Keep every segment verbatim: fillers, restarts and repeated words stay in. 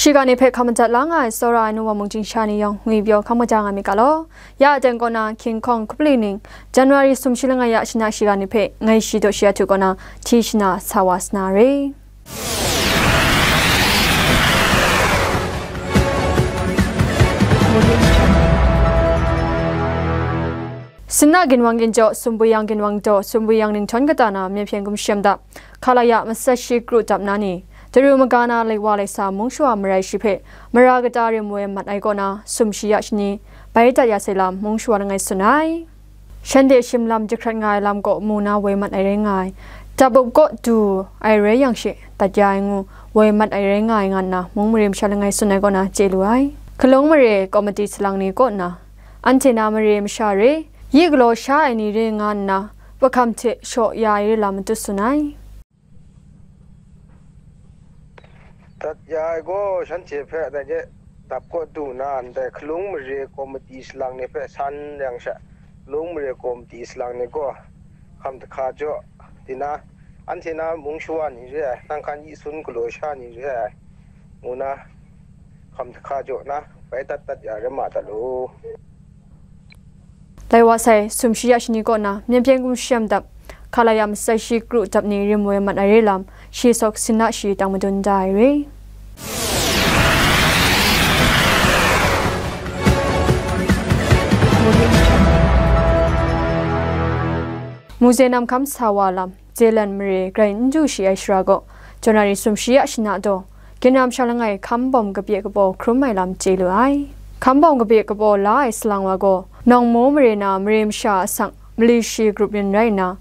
Shiga ni hpe hkam madat la nga ai tsawra ai nu wa mung chyingsha ni yawng ngwi pyaw hkam kaja nga myit ga law. Ya a teng kaw na King Kong Hkupli ning January sumshi langai ya shana shiga ni hpe ngai shi daw shi a htu kaw na hti shana sa wa sa na re. Sinna ginwang ginjaw, Sumbuyang ginwang daw, Sumbuyang ninghtawng kata na myen hpyen gumshem dap, Hkalaya matsat shi kru dap na ni, daru maga na lai wa lai sa mung shawa marai shi hpe, mara kata rim woi mat ai kaw na, sumshi ya shani, bai dat ya sai lam mung shawa langai tsun ai. Shanhte shim lam jahkrat nga ai lam kaw mu na woi mat ai rai nga ai, dap up kaw du ai rai yang she, dat ya ai ngu, woi mat ai rai nga ai nga nna, mung mare masha langai tsun ai kaw na chye lu ai. Hkalung mare komiti salang ni kaw na, anhte na mare masha re, yi galaw sha ai ni re nga nna, pahkam hte shaw ya ai re lam matut tsun ai. Dat ya ai gaw, shanhte hpe dai de, dap kaw du na ndai hkalung mare komiti salang ni hpe san yang sha, hkalung mare komiti salang ni gaw hkam jahka jaw, tina, anhte na mung shawa ni re ai, nang hkan yi sun galaw sha ni re ai, ngu na hkam jahka jaw na, bai dat dat ya rai ma dat lu. Lai wa sai, sumshi ya shani kaw na, myen hpyen gumshem dap, Hkalaya matsat shi kru dap ni rim woi mat ai re lam, shi sawk sinna shi tang madun da ai re. Muze nam hkam sa wa lam, Zelan mare grai n du shi ai shara gaw, January sumshi ya shana daw, Ginram sha langai hkam bawm kapye kapaw hkrum ai lam chye lu ai. Hkam bawm kapye kapaw la ai salang wa gaw, Nawngmo mare na mare masha asak mali shi grup rin rai nna,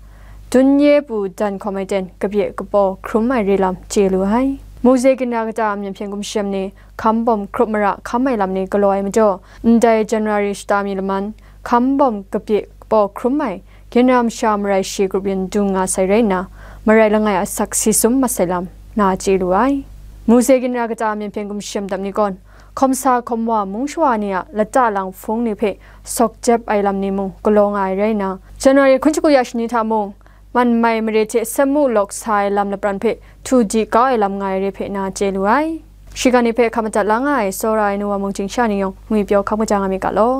dun ye pu dan hkawm ai ten kapye kapaw hkrum ai re lam chye lu ai. Muze ginra kata myen hpyen gumshem ni hkam bawm hkrup mara hkam ai lam ni galaw ai majaw, ndai January shata mi laman hkam bawm kapye kapaw hkrum ai Ginra masha marai shi grup yin dung nga sai rai nna, marai langai asak si sum mat sai lam na chye lu ai. Muze ginra kata myen hpyen gumshem dap ni gawn, hkawm sa hkawm wa mung shawa ni a lata lang hpung ni hpe sawk jep ai lam ni mung galaw nga ai rai nna, January hkun shagu ya shani hta mung, man mai mare hte samu lawk sa ai lam lapran hpe htu di kau ai lam nga ai re hpe na chye lu ai. Shiga ni hpe hkam madat la nga ai tsawra ai nu wa mung chyingsha ni yawng ngwi pyaw hkam kaja nga myit ga law.